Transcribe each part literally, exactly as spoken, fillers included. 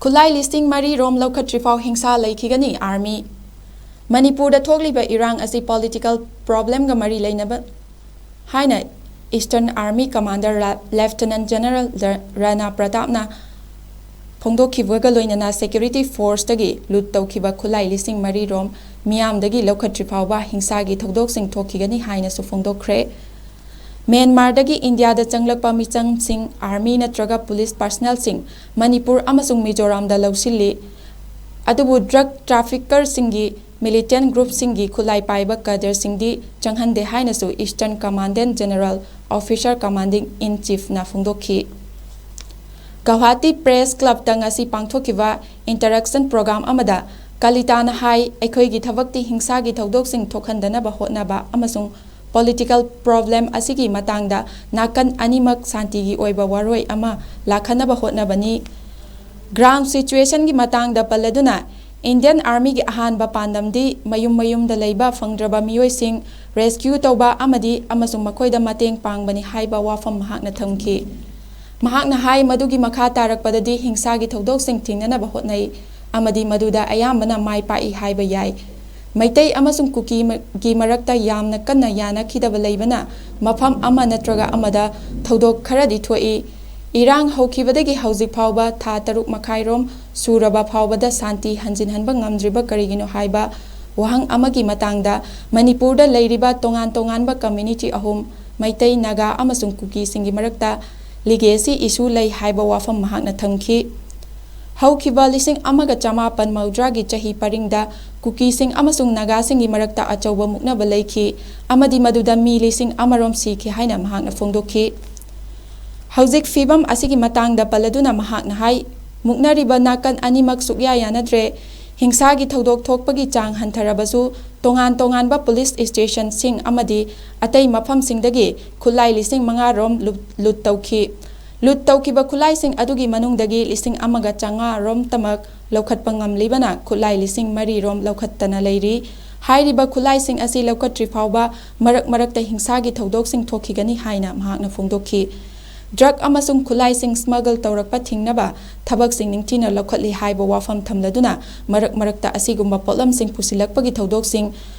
ꯈꯨꯠꯂꯥꯏ ꯂꯤꯁꯤꯡ ꯃꯔꯤ ꯔꯣꯝ ꯂꯧꯈꯠꯇ꯭ꯔꯤꯐꯥꯎ ꯍꯤꯡꯁꯥ ꯂꯩꯈꯤꯒꯅꯤ ꯑꯥꯔꯃꯤ꯫ ꯃꯅꯤꯄꯨꯔꯗ ꯊꯣꯛꯂꯤꯕ ꯏꯔꯥꯡ ꯑꯁꯤ ꯄꯣꯂꯤꯇꯤꯀꯦꯜ ꯄ꯭ꯔꯣꯕ꯭ꯂꯦꯝꯒ ꯃꯔꯤ ꯂꯩꯅꯕ ꯍꯥꯏꯅ ꯏꯁꯇꯔꯟ ꯑꯥꯔꯃꯤ ꯀꯃꯥꯟꯗꯔ ꯂꯦꯐꯇꯤꯅꯦꯟ ꯖꯦꯅꯔꯦꯜ ꯔꯥꯅꯥ ꯄ꯭ꯔꯇꯥꯞꯅ ꯐꯣꯡꯗꯣꯛꯈꯤꯕꯒ ꯂꯣꯏꯅꯅ ꯁꯦꯀ꯭ꯌꯨꯔꯤꯇꯤ ꯐꯣꯔꯁꯇꯒꯤ ꯂꯨꯠ ꯇꯧꯈꯤꯕ ꯈꯨꯠꯂꯥꯏ ꯂꯤꯁꯤꯡ ꯃꯔꯤ ꯔꯣꯝ ꯃꯤꯌꯥꯝꯗꯒꯤ ꯂꯧꯈꯠꯇ꯭ꯔꯤ ꯐꯥꯎꯕ ꯍꯤꯡꯁꯥꯒꯤ ꯊꯧꯗꯣꯛꯁꯤꯡ ꯊꯣꯛꯈꯤꯒꯅꯤ ꯍꯥꯏꯅꯁꯨ ꯐꯣꯡꯗꯣꯛꯈ꯭ꯔꯦ꯫ ꯃ꯭ꯌꯥꯟꯃꯥꯔꯗꯒꯤ ꯏꯟꯗꯤꯌꯥꯗ ꯆꯪꯂꯛꯄ ꯃꯤꯆꯝꯁꯤꯡ, ꯑꯥꯔꯃꯤ ꯅꯠꯇ꯭ꯔꯒ ꯄꯨꯂꯤꯁ ꯄꯥꯔꯁꯅꯦꯜꯁꯤꯡ ꯃꯅꯤꯄꯨꯔ ꯑꯃꯁꯨꯡ ꯃꯤꯖꯣꯔꯥꯝꯗ ꯂꯧꯁꯤꯜꯂꯤ꯫ ꯑꯗꯨꯕꯨ ꯗ꯭ꯔꯒ ꯇ꯭ꯔꯥꯐꯤꯀꯔꯁꯤꯡꯒꯤ ꯃꯤꯂꯤꯇꯦꯟ ꯒ꯭ꯔꯨꯞꯁꯤꯡꯒꯤ ꯈꯨꯠꯂꯥꯏ ꯄꯥꯏꯕ ꯀꯥꯗꯔꯁꯤꯡꯗꯤ ꯆꯪꯍꯟꯗꯦ ꯍꯥꯏꯅꯁꯨ eastern commandant general officer commanding ꯏꯟ ꯆꯤꯐꯅ ꯐꯣꯡꯗꯣꯛꯈꯤ꯫ ꯒꯧꯍꯥꯇꯤ ꯄ꯭ꯔꯦꯁ ꯀ꯭ꯂꯕꯇ ꯉꯁꯤ ꯄꯥꯡꯊꯣꯛꯈꯤꯕ ꯏꯟꯇꯔꯦꯛꯁꯟ ꯄ꯭ꯔꯣꯒ꯭ꯔꯥꯝ ꯑꯃꯗ ꯀꯂꯤꯇꯥꯅ ꯍꯥꯏ, ꯑꯩꯈꯣꯏꯒꯤ ꯊꯕꯛꯇꯤ ꯍꯤꯡꯁꯥꯒꯤ ꯊꯧꯗꯣꯛꯁꯤꯡ ꯊꯣꯛꯍꯟꯗꯅꯕ ꯍꯣꯠꯅꯕ ꯑꯃꯁꯨꯡ ꯄꯣꯂꯤꯇꯤꯀꯦꯜ ꯄ꯭ꯔꯣꯕ꯭ꯂꯦꯝ ꯑꯁꯤꯒꯤ ꯃꯇꯥꯡꯗ ꯅꯥꯀꯟ ꯑꯅꯤꯃꯛ ꯁꯥꯟꯇꯤꯒꯤ ꯑꯣꯏꯕ ꯋꯥꯔꯣꯏ ꯑꯃ ꯂꯥꯛꯍꯟꯅꯕ ꯍꯣꯠꯅꯕꯅꯤ꯫ ꯒ꯭ꯔꯥꯎꯟ ꯁꯤꯆꯨꯋꯦꯁꯟꯒꯤ ꯃꯇꯥꯡꯗ ꯄꯜꯂꯗꯨꯅ, ꯏꯟꯗꯤꯌꯟ ꯑꯥꯔꯃꯤꯒꯤ ꯑꯍꯥꯟꯕ ꯄꯥꯟꯗꯝꯗꯤ ꯃꯌꯨꯝ ꯃꯌꯨꯝꯗ ꯂꯩꯕ ꯐꯪꯗ꯭ꯔꯕ ꯃꯤꯑꯣꯏꯁꯤꯡ ꯔꯦꯁꯀ꯭ꯌꯨ ꯇꯧꯕ ꯑꯃꯗꯤ ꯑꯃꯁꯨꯡ ꯃꯈꯣꯏꯗ ꯃꯇꯦꯡ ꯄꯥꯡꯕꯅꯤ ꯍꯥꯏꯕ ꯋꯥꯐꯝ ꯃꯍꯥꯛꯅ ꯊꯝꯈꯤ꯫ ꯃꯍꯥꯛꯅ ꯍꯥꯏ, ꯃꯗꯨꯒꯤ ꯃꯈꯥ ꯇꯥꯔꯛꯄꯗꯗꯤ ꯍꯤꯡꯁꯥꯒꯤ ꯊꯧꯗꯣꯛꯁꯤꯡ ꯊꯤꯡꯅꯅꯕ ꯍꯣꯠꯅꯩ ꯑꯃꯗꯤ ꯃꯗꯨꯗ ꯑꯌꯥꯝꯕꯅ ꯃꯥꯏ ꯄꯥꯛꯏ ꯍꯥꯏꯕ ꯌꯥꯏ꯫ ꯃꯩꯇꯩ ꯑꯃꯁꯨꯡ ꯀꯨꯀꯤꯒꯤ ꯃꯔꯛꯇ ꯌꯥꯝꯅ ꯀꯟꯅ ꯌꯥꯅꯈꯤꯗꯕ ꯂꯩꯕꯅ ꯃꯐꯝ ꯑꯃ ꯅꯠꯇ꯭ꯔꯒ ꯑꯃꯗ ꯊꯧꯗꯣꯛ ꯈꯔꯗꯤ ꯊꯣꯛꯏ꯫ ꯏꯔꯥꯡ ꯍꯧꯈꯤꯕꯗꯒꯤ ꯍꯧꯖꯤꯛ ꯐꯥꯎꯕ ꯊꯥ ꯇꯔꯨꯛ ꯃꯈꯥꯏꯔꯣꯝ ꯁꯨꯔꯕ ꯐꯥꯎꯕꯗ ꯁꯥꯟꯇꯤ ꯍꯟꯖꯤꯟꯍꯟꯕ ꯉꯝꯗ꯭ꯔꯤꯕ ꯀꯔꯤꯒꯤꯅꯣ ꯍꯥꯏꯕ ꯋꯥꯍꯪ ꯑꯃꯒꯤ ꯃꯇꯥꯡꯗ ꯃꯅꯤꯄꯨꯔꯗ ꯂꯩꯔꯤꯕ ꯇꯣꯉꯥꯟ ꯇꯣꯉꯥꯟꯕ ꯀꯝꯃ꯭ꯌꯨꯅꯤꯇꯤ ꯑꯍꯨꯝ, ꯃꯩꯇꯩ, ꯅꯥꯒꯥ ꯑꯃꯁꯨꯡ ꯀꯨꯀꯤꯁꯤꯡꯒꯤ ꯃꯔꯛꯇ ꯂꯤꯒꯦꯁꯤ ꯏꯁꯨ ꯂꯩ ꯍꯥꯏꯕ ꯋꯥꯐꯝ ꯃꯍꯥꯛꯅ ꯊꯝꯈꯤ꯫ ꯍꯧꯈꯤꯕ ꯂꯤꯁꯤꯡ ꯑꯃꯒ ꯆꯃꯥꯄꯟ ꯃꯧꯗ꯭ꯔꯥꯒꯤ ꯆꯍꯤ ꯄꯔꯤꯡꯗ ꯀꯨꯀꯤꯁꯤꯡ ꯑꯃꯁꯨꯡ ꯅꯥꯒꯥꯁꯤꯡꯒꯤ ꯃꯔꯛꯇ ꯑꯆꯧꯕ ꯃꯨꯛꯅꯕ ꯂꯩꯈꯤ ꯑꯃꯗꯤ ꯃꯗꯨꯗ ꯃꯤ ꯂꯤꯁꯤꯡ ꯑꯃꯔꯣꯝ ꯁꯤꯈꯤ ꯍꯥꯏꯅ ꯃꯍꯥꯛꯅ ꯐꯣꯡꯗꯣꯛꯈꯤ꯫ ꯍꯧꯖꯤꯛ ꯐꯤꯕꯝ ꯑꯁꯤꯒꯤ ꯃꯇꯥꯡꯗ ꯄꯜꯂꯗꯨꯅ ꯃꯍꯥꯛꯅ ꯍꯥꯏ, ꯃꯨꯛꯅꯔꯤꯕ ꯅꯥꯀꯟ ꯑꯅꯤꯃꯛ ꯁꯨꯛꯌꯥ ꯌꯥꯅꯗ꯭ꯔꯦ꯫ ꯍꯤꯡꯁꯥꯒꯤ ꯊꯧꯗꯣꯛ ꯊꯣꯛꯄꯒꯤ ꯆꯥꯡ ꯍꯟꯊꯔꯕꯁꯨ ꯇꯣꯉꯥꯟ ꯇꯣꯉꯥꯟꯕ ꯄꯨꯂꯤꯁ ꯁ꯭ꯇꯦꯁꯟꯁꯤꯡ ꯑꯃꯗꯤ ꯑꯇꯩ ꯃꯐꯝꯁꯤꯡꯗꯒꯤ ꯈꯨꯠꯂꯥꯏ ꯂꯤꯁꯤꯡ ꯃꯉꯥ ꯔꯣꯝ ꯂꯨꯠ ꯂꯨꯠ ꯇꯧꯈꯤ꯫ ꯂꯨꯠ ꯇꯧꯈꯤꯕ ꯈꯨꯠꯂꯥꯏꯁꯤꯡ ꯑꯗꯨꯒꯤ ꯃꯅꯨꯡꯗꯒꯤ ꯂꯤꯁꯤꯡ ꯑꯃꯒ ꯆꯥꯝꯃꯉꯥ ꯔꯣꯝꯇꯃꯛ ꯂꯧꯈꯠꯄ ꯉꯝꯂꯤꯕꯅ ꯈꯨꯠꯂꯥꯏ ꯂꯤꯁꯤꯡ ꯃꯔꯤ ꯔꯣꯝ ꯂꯧꯈꯠꯇꯅ ꯂꯩꯔꯤ꯫ ꯍꯥꯏꯔꯤꯕ ꯈꯨꯠꯂꯥꯏꯁꯤꯡ ꯑꯁꯤ ꯂꯧꯈꯠꯇ꯭ꯔꯤ ꯐꯥꯎꯕ ꯃꯔꯛ ꯃꯔꯛꯇ ꯍꯤꯡꯁꯥꯒꯤ ꯊꯧꯗꯣꯛꯁꯤꯡ ꯊꯣꯛꯈꯤꯒꯅꯤ ꯍꯥꯏꯅ ꯃꯍꯥꯛꯅ ꯐꯣꯡꯗꯣꯛꯈꯤ꯫ ꯗ꯭ꯔꯒ ꯑꯃꯁꯨꯡ ꯈꯨꯠꯂꯥꯏꯁꯤꯡ ꯁ꯭ꯃꯒꯜ ꯇꯧꯔꯛꯄ ꯊꯤꯡꯅꯕ ꯊꯕꯛꯁꯤꯡ ꯅꯤꯡꯊꯤꯅ ꯂꯧꯈꯠꯂꯤ ꯍꯥꯏꯕ ꯋꯥꯐꯝ ꯊꯝꯂꯗꯨꯅ, ꯃꯔꯛ ꯃꯔꯛꯇ ꯑꯁꯤꯒꯨꯝꯕ ꯄꯣꯠꯂꯝꯁꯤꯡ ꯄꯨꯁꯤꯜꯂꯛꯄꯒꯤ ꯊꯧꯗꯣꯛꯁꯤꯡ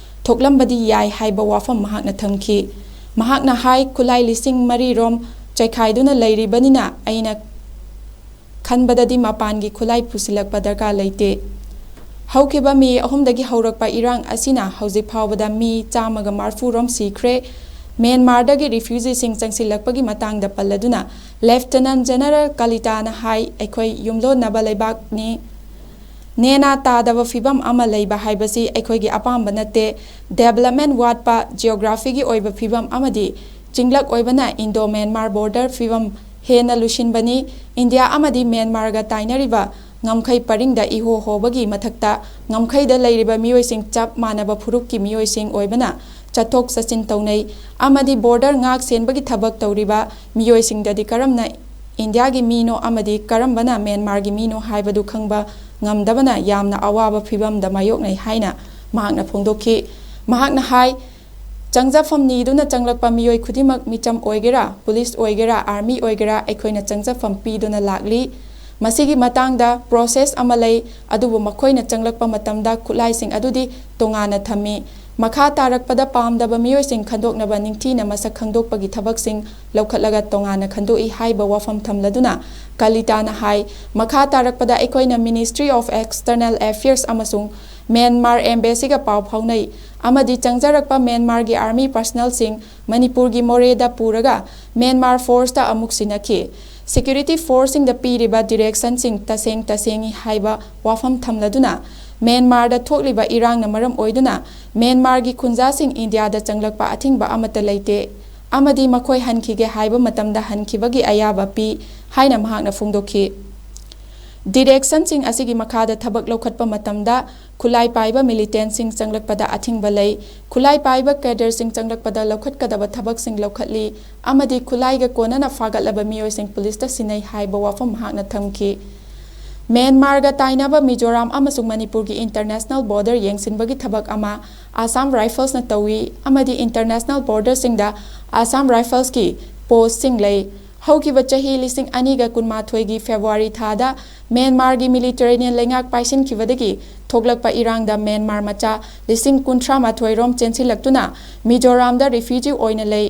ꯊꯣꯛꯂꯝꯕꯗꯤ ꯌꯥꯏ ꯍꯥꯏꯕ ꯋꯥꯐꯝ ꯃꯍꯥꯛꯅ ꯊꯝꯈꯤ꯫ ꯃꯍꯥꯛꯅ ꯍꯥꯏ, ꯈꯨꯠꯂꯥꯏ ꯂꯤꯁꯤꯡ ꯃꯔꯤ ꯔꯣꯝ ꯆꯥꯏꯈꯥꯏꯗꯨꯅ ꯂꯩꯔꯤꯕꯅꯤꯅ, ꯑꯩꯅ ꯈꯟꯕꯗꯗꯤ ꯃꯄꯥꯟꯒꯤ ꯈꯨꯠꯂꯥꯏ ꯄꯨꯁꯤꯜꯂꯛꯄ ꯗꯔꯀꯥꯔ ꯂꯩꯇꯦ꯫ ꯍꯧꯈꯤꯕ ꯃꯦ ꯑꯍꯨꯝꯗꯒꯤ ꯍꯧꯔꯛꯄ ꯏꯔꯥꯡ ꯑꯁꯤꯅ ꯍꯧꯖꯤꯛ ꯐꯥꯎꯕꯗ ꯃꯤ ꯆꯥꯝꯃꯒ ꯃꯔꯤꯐꯨ ꯔꯣꯝ ꯁꯤꯈ꯭ꯔꯦ꯫ ꯃ꯭ꯌꯥꯟꯃꯥꯔꯗꯒꯤ ꯔꯤꯐ꯭ꯌꯨꯖꯤꯁꯤꯡ ꯆꯪꯁꯤꯜꯂꯛꯄꯒꯤ ꯃꯇꯥꯡꯗ ꯄꯜꯂꯗꯨꯅ, ꯂꯦꯐꯇꯤꯅꯦꯟ ꯖꯦꯅꯔꯦꯜ ꯀꯂꯤꯇꯥꯅ ꯍꯥꯏ, ꯑꯩꯈꯣꯏ ꯌꯨꯝꯂꯣꯟꯅꯕ ꯂꯩꯕꯥꯛꯅꯤ꯫ ꯅꯦꯅꯥ ꯇꯥꯗꯕ ꯐꯤꯕꯝ ꯑꯃ ꯂꯩꯕ ꯍꯥꯏꯕꯁꯤ ꯑꯩꯈꯣꯏꯒꯤ ꯑꯄꯥꯝꯕ ꯅꯠꯇꯦ꯫ ꯗꯦꯕꯂꯞꯃꯦꯟ ꯋꯥꯠꯄ, ꯖꯤꯑꯣꯒ꯭ꯔꯥꯐꯤꯒꯤ ꯑꯣꯏꯕ ꯐꯤꯕꯝ ꯑꯃꯗꯤ ꯆꯤꯡꯂꯛ ꯑꯣꯏꯕꯅ ꯏꯟꯗꯣ ꯃ꯭ꯌꯥꯟꯃꯥꯔ ꯕꯣꯔꯗꯔ ꯐꯤꯕꯝ ꯍꯦꯟꯅ ꯂꯨꯁꯤꯟꯕꯅꯤ꯫ ꯏꯟꯗꯤꯌꯥ ꯑꯃꯗꯤ ꯃ꯭ꯌꯥꯟꯃꯥꯔꯒ ꯇꯥꯏꯅꯔꯤꯕ ꯉꯝꯈꯩ ꯄꯔꯤꯡꯗ ꯏꯍꯣ ꯍꯣꯕꯒꯤ ꯃꯊꯛꯇ, ꯉꯝꯈꯩꯗ ꯂꯩꯔꯤꯕ ꯃꯤꯑꯣꯏꯁꯤꯡ ꯆꯞ ꯃꯥꯟꯅꯕ ꯐꯨꯔꯨꯞꯀꯤ ꯃꯤꯑꯣꯏꯁꯤꯡ ꯑꯣꯏꯕꯅ ꯆꯠꯊꯣꯛ ꯆꯠꯁꯤꯟ ꯇꯧꯅꯩ ꯑꯃꯗꯤ ꯕꯣꯔꯗꯔ ꯉꯥꯛ ꯁꯦꯟꯕꯒꯤ ꯊꯕꯛ ꯇꯧꯔꯤꯕ ꯃꯤꯑꯣꯏꯁꯤꯡꯗꯗꯤ ꯀꯔꯝꯅ ꯏꯟꯗꯤꯌꯥꯒꯤ ꯃꯤꯅꯣ ꯑꯃꯗꯤ ꯀꯔꯝꯕꯅ ꯃ꯭ꯌꯥꯟꯃꯥꯔꯒꯤ ꯃꯤꯅꯣ ꯍꯥꯏꯕꯗꯨ ꯈꯪꯕ ꯉꯝꯗꯕꯅ ꯌꯥꯝꯅ ꯑꯋꯥꯕ ꯐꯤꯕꯝꯗ ꯃꯥꯌꯣꯛꯅꯩ ꯍꯥꯏꯅ ꯃꯍꯥꯛꯅ ꯐꯣꯡꯗꯣꯛꯈꯤ꯫ ꯃꯍꯥꯛꯅ ꯍꯥꯏ, ꯆꯪꯖꯐꯝ ꯅꯤꯗꯨꯅ ꯆꯪꯂꯛꯄ ꯃꯤꯑꯣꯏ ꯈꯨꯗꯤꯡꯃꯛ, ꯃꯤꯆꯝ ꯑꯣꯏꯒꯦꯔꯥ, ꯄꯨꯂꯤꯁ ꯑꯣꯏꯒꯦꯔꯥ, ꯑꯥꯔꯃꯤ ꯑꯣꯏꯒꯦꯔꯥ, ꯑꯩꯈꯣꯏꯅ ꯆꯪꯖꯐꯝ ꯄꯤꯗꯨꯅ ꯂꯥꯛꯂꯤ꯫ ꯃꯁꯤꯒꯤ ꯃꯇꯥꯡꯗ ꯄ꯭ꯔꯣꯁꯦꯁ ꯑꯃ ꯂꯩ, ꯑꯗꯨꯕꯨ ꯃꯈꯣꯏꯅ ꯆꯪꯂꯛꯄ ꯃꯇꯝꯗ ꯈꯨꯠꯂꯥꯏꯁꯤꯡ ꯑꯗꯨꯗꯤ ꯇꯣꯉꯥꯟꯅ ꯊꯝꯃꯤ꯫ ꯃꯈꯥ ꯇꯥꯔꯛꯄꯗ ꯄꯥꯝꯗꯕ ꯃꯤꯑꯣꯏꯁꯤꯡ ꯈꯟꯗꯣꯛꯅꯕ ꯅꯤꯡꯊꯤꯅ ꯃꯁꯛ ꯈꯪꯗꯣꯛꯄꯒꯤ ꯊꯕꯛꯁꯤꯡ ꯂꯧꯈꯠꯂꯒ ꯇꯣꯉꯥꯟꯅ ꯈꯟꯗꯣꯛꯏ ꯍꯥꯏꯕ ꯋꯥꯐꯝ ꯊꯝꯂꯗꯨꯅ, ꯀꯂꯤꯇꯥꯅ ꯍꯥꯏ, ꯃꯈꯥ ꯇꯥꯔꯛꯄꯗ ꯑꯩꯈꯣꯏꯅ Ministry of External Affairs ꯑꯃꯁꯨꯡ ꯃ꯭ꯌꯥꯟꯃꯥꯔ ꯑꯦꯝꯕꯦꯁꯤꯒ ꯄꯥꯎ ꯐꯥꯎꯅꯩ ꯑꯃꯗꯤ ꯆꯪꯖꯔꯛꯄ ꯃ꯭ꯌꯥꯟꯃꯥꯔꯒꯤ ꯑꯥꯔꯃꯤ ꯄꯔꯁꯅꯦꯜꯁꯤꯡ ꯃꯅꯤꯄꯨꯔꯒꯤ ꯃꯣꯔꯦꯗ ꯄꯨꯔꯒ ꯃ꯭ꯌꯥꯟꯃꯥꯔ ꯐꯣꯔꯁꯇ ꯑꯃꯨꯛ ꯁꯤꯟꯅꯈꯤ꯫ ꯁꯦꯀ꯭ꯌꯨꯔꯤꯇꯤ ꯐꯣꯔꯁꯁꯤꯡꯗ ꯄꯤꯔꯤꯕ ꯗꯤꯔꯦꯛꯁꯟꯁꯤꯡ ꯇꯁꯦꯡ ꯇꯁꯦꯡꯉꯤ ꯍꯥꯏꯕ ꯋꯥꯐꯝ ꯊꯝꯂꯗꯨꯅ, ꯃ꯭ꯌꯥꯟꯃꯥꯔꯗ ꯊꯣꯛꯂꯤꯕ ꯏꯔꯥꯡꯅ ꯃꯔꯝ ꯑꯣꯏꯗꯨꯅ ꯃ꯭ꯌꯥꯟꯃꯥꯔꯒꯤ ꯈꯨꯟꯖꯥꯁꯤꯡ ꯏꯟꯗꯤꯌꯥꯗ ꯆꯪꯂꯛꯄ ꯑꯊꯤꯡꯕ ꯑꯃꯠꯇ ꯂꯩꯇꯦ ꯑꯃꯗꯤ ꯃꯈꯣꯏ ꯍꯟꯈꯤꯒꯦ ꯍꯥꯏꯕ ꯃꯇꯝꯗ ꯍꯟꯈꯤꯕꯒꯤ ꯑꯌꯥꯕ ꯄꯤ ꯍꯥꯏꯅ ꯃꯍꯥꯛꯅ ꯐꯣꯡꯗꯣꯛꯈꯤ꯫ ꯗꯤꯔꯦꯛꯁꯟꯁꯤꯡ ꯑꯁꯤꯒꯤ ꯃꯈꯥꯗ ꯊꯕꯛ ꯂꯧꯈꯠꯄ ꯃꯇꯝꯗ ꯈꯨꯠꯂꯥꯏ ꯄꯥꯏꯕ ꯃꯤꯂꯤꯇꯦꯟꯁꯤꯡ ꯆꯪꯂꯛꯄꯗ ꯑꯊꯤꯡꯕ ꯂꯩ꯫ ꯈꯨꯠꯂꯥꯏ ꯄꯥꯏꯕ ꯀꯦꯗꯔꯁꯤꯡ ꯆꯪꯂꯛꯄꯗ ꯂꯧꯈꯠꯀꯗꯕ ꯊꯕꯛꯁꯤꯡ ꯂꯧꯈꯠꯂꯤ ꯑꯃꯗꯤ ꯈꯨꯠꯂꯥꯏꯒ ꯀꯣꯟꯅꯅ ꯐꯥꯒꯠꯂꯕ ꯃꯤꯑꯣꯏꯁꯤꯡ ꯄꯨꯂꯤꯁꯇ ꯁꯤꯟꯅꯩ ꯍꯥꯏꯕ ꯋꯥꯐꯝ ꯃꯍꯥꯛꯅ ꯊꯝꯈꯤ꯫ ꯃ꯭ꯌꯥꯟꯃꯥꯔꯒ ꯇꯥꯏꯅꯕ ꯃꯤꯖꯣꯔꯥꯝ ꯑꯃꯁꯨꯡ ꯃꯅꯤꯄꯨꯔꯒꯤ ꯏꯟꯇꯔꯅꯦꯁꯅꯦꯜ ꯕꯣꯔꯗꯔ ꯌꯦꯡꯁꯤꯟꯕꯒꯤ ꯊꯕꯛ ꯑꯃ ꯑꯁꯥꯝ ꯔꯥꯏꯐꯜꯁꯅ ꯇꯧꯏ ꯑꯃꯗꯤ ꯏꯟꯇꯔꯅꯦꯁꯅꯦꯜ ꯕꯣꯔꯗꯔꯁꯤꯡꯗ ꯑꯁꯥꯝ ꯔꯥꯏꯐꯜꯁꯀꯤ ꯄꯣꯁ꯭ꯠꯁꯤꯡ ꯂꯩ꯫ ꯍꯧꯈꯤꯕ ꯆꯍꯤ ꯂꯤꯁꯤꯡ ꯑꯅꯤꯒ ꯀꯨꯟꯃꯥꯊꯣꯏꯒꯤ ꯐꯦꯕ꯭ꯔꯨꯋꯥꯔꯤ ꯊꯥꯗ ꯃ꯭ꯌꯥꯟꯃꯥꯔꯒꯤ ꯃꯤꯂꯤꯇꯦꯔꯦꯅꯤꯌꯟ ꯂꯩꯉꯥꯛ ꯄꯥꯏꯁꯤꯟꯈꯤꯕꯗꯒꯤ ꯊꯣꯛꯂꯛꯄ ꯏꯔꯥꯡꯗ ꯃ꯭ꯌꯥꯟꯃꯥꯔ ꯃꯆꯥ ꯂꯤꯁꯤꯡ ꯀꯨꯟꯊ꯭ꯔꯥ ꯃꯥꯊꯣꯏ ꯔꯣꯝ ꯆꯦꯟꯁꯤꯜꯂꯛꯇꯨꯅ ꯃꯤꯖꯣꯔꯥꯝꯗ ꯔꯤꯐ꯭ꯌꯨꯖꯤ ꯑꯣꯏꯅ ꯂꯩ꯫